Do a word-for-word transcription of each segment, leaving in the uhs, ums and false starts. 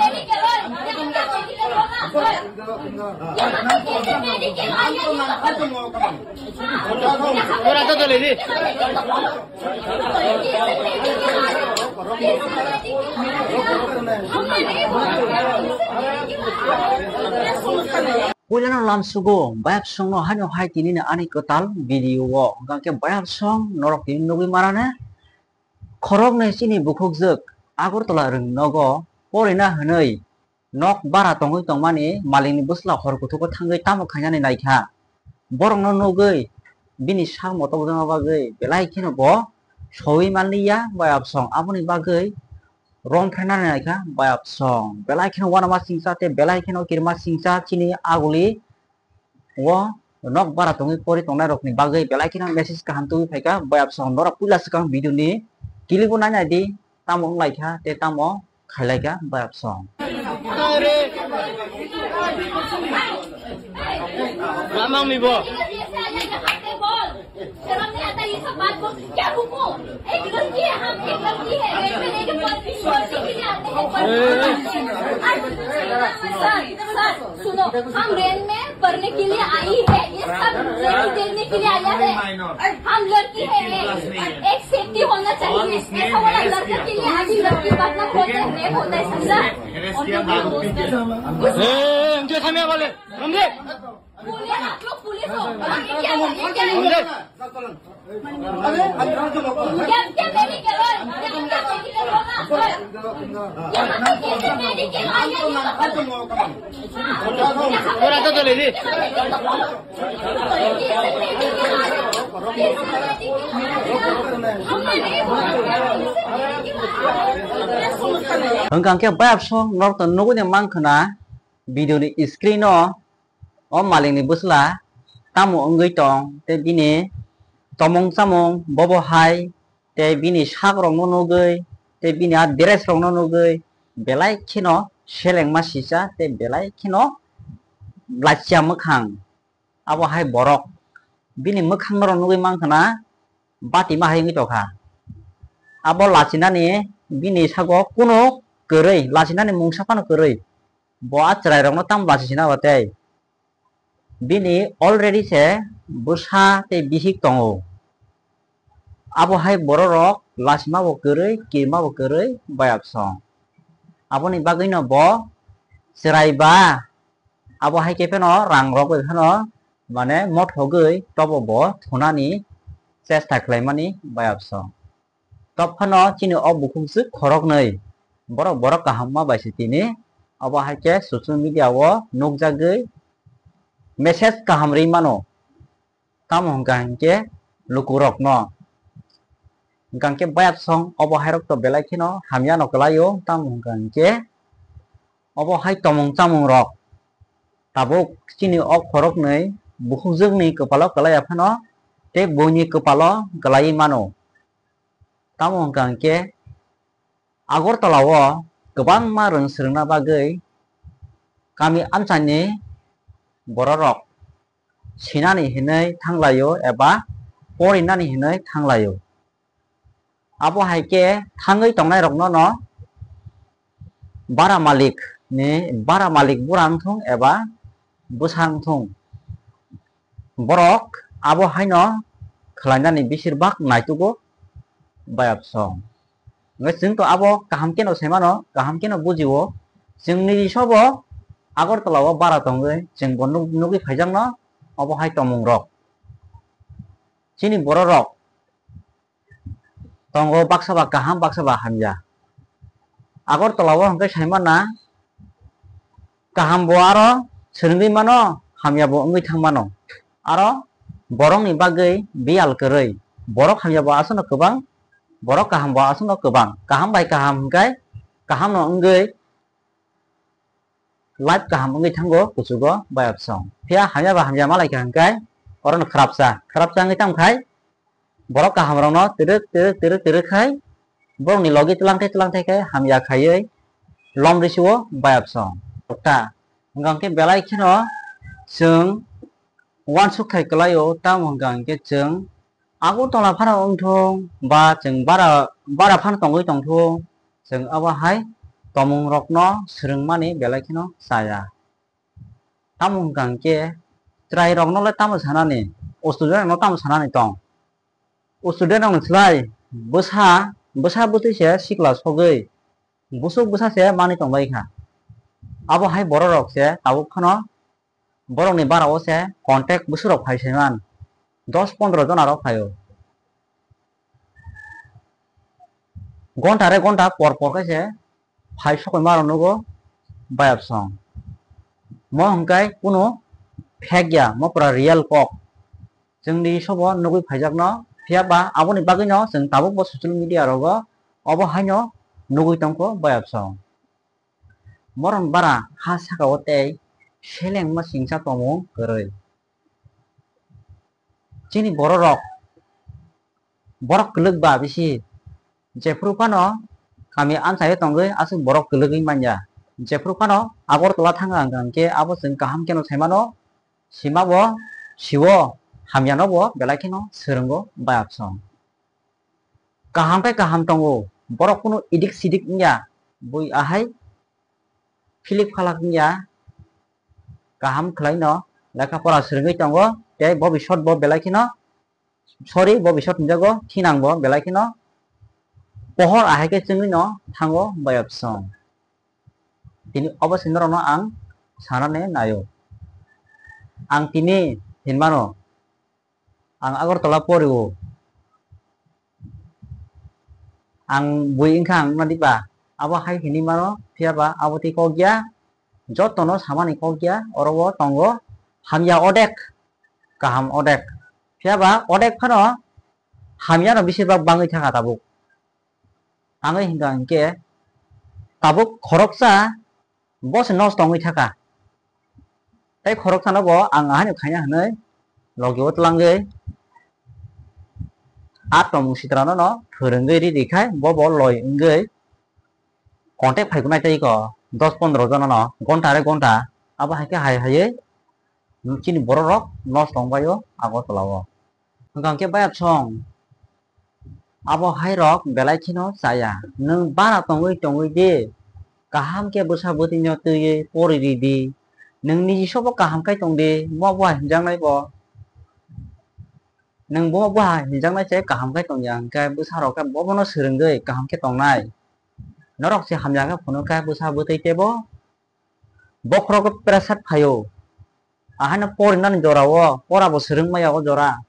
मेरी केवल, यहाँ क्या मेरी केवल होगा? यहाँ कैसे मेरी केवल आया ये बताओ। Puilano lamsugo, bayapsongno haino hai tinini ani kwtal video o. Hwnkha khe bayapsong norok tini nugwi manane, khoroknwi chini bukhukjwk Agartala rwng nogo porina hwnwi nok bara tongwi tongmani malikni bwsla hor kuthugo thangwi tamo khainani naikha. Borokno nugwi bini sak motokjakna bagwi belai kheno bo sowi manliya bayapsong. Aboni bagwi rom phainani naikha bayapsong. Belai kheno uanama singcha tei belai kheno kirima singcha chini aguli o nok bara tongwi pori tongnairokni bagwi belai kheno message kaham tubui phaikha bayapsong. Norok puila swkang video ni clip o nainai di, tamo wnglaikha tei tamo khailaikha bayapsong. Ramang ni bo. शर्म नहीं आता ये सब बात को? क्या रुको, एक लड़की है, हम एक लड़की है, रेलवे लेके पढ़ने के लिए आते हैं, पढ़ने के लिए। सर, सर, सुनो, हम रेल में पढ़ने के लिए आई है, ये सब लड़की देखने के लिए आया है। हम लड़की है, एक, एक सेफ्टी होना चाहिए। ऐसा वाला लड़का के लिए आदमी लड़की बदनाम होते हैं, रेप होता है, समझा? और ये दोस्त है। ए, इनके सामने वाले, समझे? पुलिस, आप लोग पुलिस हो। ये क्या, ये क्या, ये क्या? क्या, क्या मेडिकल है? क्या, क्या मेडिकल होगा? यहाँ पे कैसे मेडिकल आया, ये बताओ। Hwnkha khe bayapsong norok to nugwi de mankha na video ni screen o. O malikni bwsla tamo wngwi tong, tei bini tomung chamung bobo hai, tei bini sak rokno nugwi, tei bini a dress rokno nugwi belai kheno selengma sisa tei belai kheno lachia mwkhang. Abo hai borok bini mwkhang norok nugwi mankha na batima hai wngwi tongkha. Abo lachinani bini sago kunu kwrwi, lachinani mungsa phano kwrwi. Bo a chwrairokno tamo lachisina bo tei? Bini already se bwsa tei bihik tongo. Abo hai bororok lachima bo kwrwi, kirima bo kwrwi, bayapsong. Aboni bagwino bo chwrai ba, abo hai khe phano rang rok bai phano, mane, mothogwi tobo bo thunani chesta khlaimani bayapsong. Tobphano chini o bukhukjwk khoroknwi borok, borok kaham ma bai se tini obo hai khe social media o nukjagwi message kaham rwi mano. Tamo hwnkha hinkhe lukurokno, hwnkha hinkhe bayapsong obo hairok to belai kheno hamyano kwlaio. Tamo hwnkha hinkhe obo hai tomung chamungrok tabuk chini o khoroknwi bukhukjwkni kwpalo kwlaiya phano tei buini kwpalo kwlaiwi mano. Tamo hwnkha hinkhe Agartala o kwbangma rwng swrwngna bagwi kami amchaini bororok sinani hinwi thanglaio eba porinani hinwi thanglaio. Abo hai khe thangwi tongnairokno no bara malik ni, bara malik bura wng thung eba bwsa wng thung, borok abo haino khlainani besir bak naitugo bayapsong. Hwnkhe chwng to abo kaham kheno sai mano, kaham kheno bujio. Chwng niji sobo Agartala o bara tongwi chwng bo nuk-, nugwi phaijakno obo hai tomungrok. Chini bororok tongo baksa ba kaham, baksa ba hamya. Agartala o hwnkhe sai mana kaham bo aro swrwngwi mano, hamya bo wngwi thang mano. Aro borokni bagwi biyal kwrwi, borok hamya bo aswkno kwbang, borok kaham bo aswkno kwbang. Kaham bai kaham hwnkhe kahamno wngwi life kaham wngwi thango kuchugo bayapsong. Phiya hamya ba hamya malaikha hwnkhe orono khwrapsa, khwrapsa wngwi tongkhai borok kahamrokno twrwk twrwk twrwk twrwk khai borokni logi twlangthai twlangthai khai hamya khaiwi lom risuo bayapsong. Ta hwnkha hwnkhe belai kheno chwng uansuk khai kwlaio, tamo hwnkha hwnkhe chwng Agartala phano wngthung ba chwng bara, bara phano tongwi tongthung, chwng abo hai tomung rokno swrwngmani belai kheno chaya. Tamo hwnkha hwnkhe chwrai rokno le tamo sanani, o student rokno tamo sanani tong? O student rokni slai bwsa, bwsa bwtwi se sikla sogwi, busuk bwsa se manwi tongbai kha. Abo hai borok rok se tabuk phano borokni bara o se contact bwswk rok phai saiman, dos pondro jona rok phaio. Gonta re gonta por por khe se phai sokoi ma rok nugo bayapsong. Mo hwnkhe kunu fake ya, mo pura real kok. Chwngni sobo nugwi phaijakno, phiya ba aboni bagwino chwng tabuk bo social media rogo obo haino nugwi tongkho bayapsong. Morok bara ha saka o tei selengma singcha tongmung kwrwi. Chini borok rok, borok kwlwk ba bisi, jephru phano kami amchaio tongwi aswk borok kwlwgwi manya. Jephru phano Agartala thanga hwnkha hwnkhe abo chwng kaham kheno saimano, sima bo siwo, hamyano bo belai kheno swrwngo bayapsong. Kaham khe kaham tongo, borok kunu idik sidik wngya, bui ahai philik phalak wngya, kaham khwlaino lekha pora swrwngwi tongo, tei bobisot bo belai kheno, sorry, bobisot hinjago, thinang bo belai kheno pohor ahai khe chwngwino thango bayapsong. Tini obo se norokno ang sanani naio. Ang tini hinmano, ang Agartala porio. Ang bui wngkha ang nadi ba, abo hai hinwi mano, phiya ba abo tei kok ya, jotono samani kok ya, oro o tongo hamya odek, kaham odek. Phiya ba odek phano hamyano bisi bak bangwi thangkha tabuk. Ang hwnkha hwnkhe tabuk khoroksa bo se nosto wngwi thaka. Tei khoroksano bo ang ahaino khaina hwnwi logi o twlangwi a tomung sitrano no phwrwngwi ridi khai bo bo loi wngwi contact phaikunai tei ko dos pondro jona no gonta re gonta abo hai khe hai haiwi chini borok rok nosto wngbaio Agartala o. Hwnkha hwnkhe bayapsong abo hai rok belai kheno chaya. Nwng bara tongwi tongwi di, kaham khe bwsa bwtwino twiwi pori ridi. Nwng niji sobo kaham khai tongdi, buma buha hinjaknai bo. Nwng buma buha hinjaknai se kaham khai tongya hwnkhe bwsa rok khe bobono swrwngwi kaham khe tongnai. Norok se hamya khe phunuk khe bwsa bwtwi teibo bokhorogo pressure phaio. Ahaino porinani jorao, pora bo swrwng maya o jora.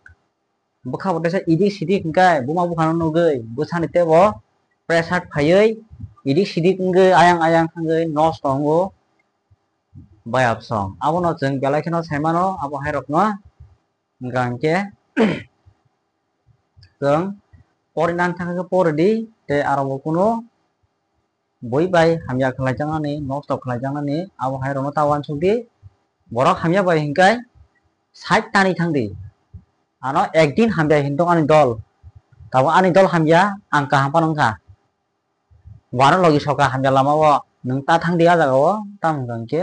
Bwkha bo teisa idik sidik hwnkhe buma buphano nugwi bwsani teibo pressure phaiwi idik sidik wngwi ayang ayang thangwi nosto wngo bayapsong. Abono chwng belai kheno saimano abo hai rokno. Hwnkha hwnkhe chwng pori nang thangkhe pori di, tei aro bo kunu bui bai hamya khlaijaknani, nosto khlaijaknani, abo hai rokno ta uansuk di. Borok hamya bai hwnkhe side tani thang di. Ano ekdin hamya hinwi tong ani dol. Tabuk ani dol hamya, ang kaham phano wngkha. Wano logi soka hamya lama o, nwng ta thang di a jaga o, tamo hwnkha hwnkhe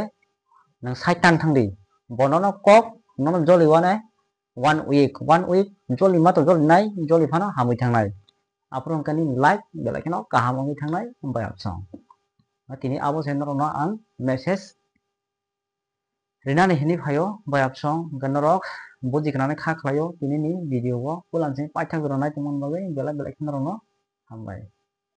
nwng side tani thang di. Bo nono kok, nono joli wane, one week, one week joli ma to joli nai, joli phano hamwi thangnai. Aphuru hwnkhe nini life belai kheno kaham wngwi thangnai, bayapsong. Tini abo se norokno ang message rinani hinwi phaio, bayapsong, hwnkhe norok buji gwnani kha khlaio, tini ni video o puila simi paithak jora nai tongmani bagwi belai belai khe norokno hambai.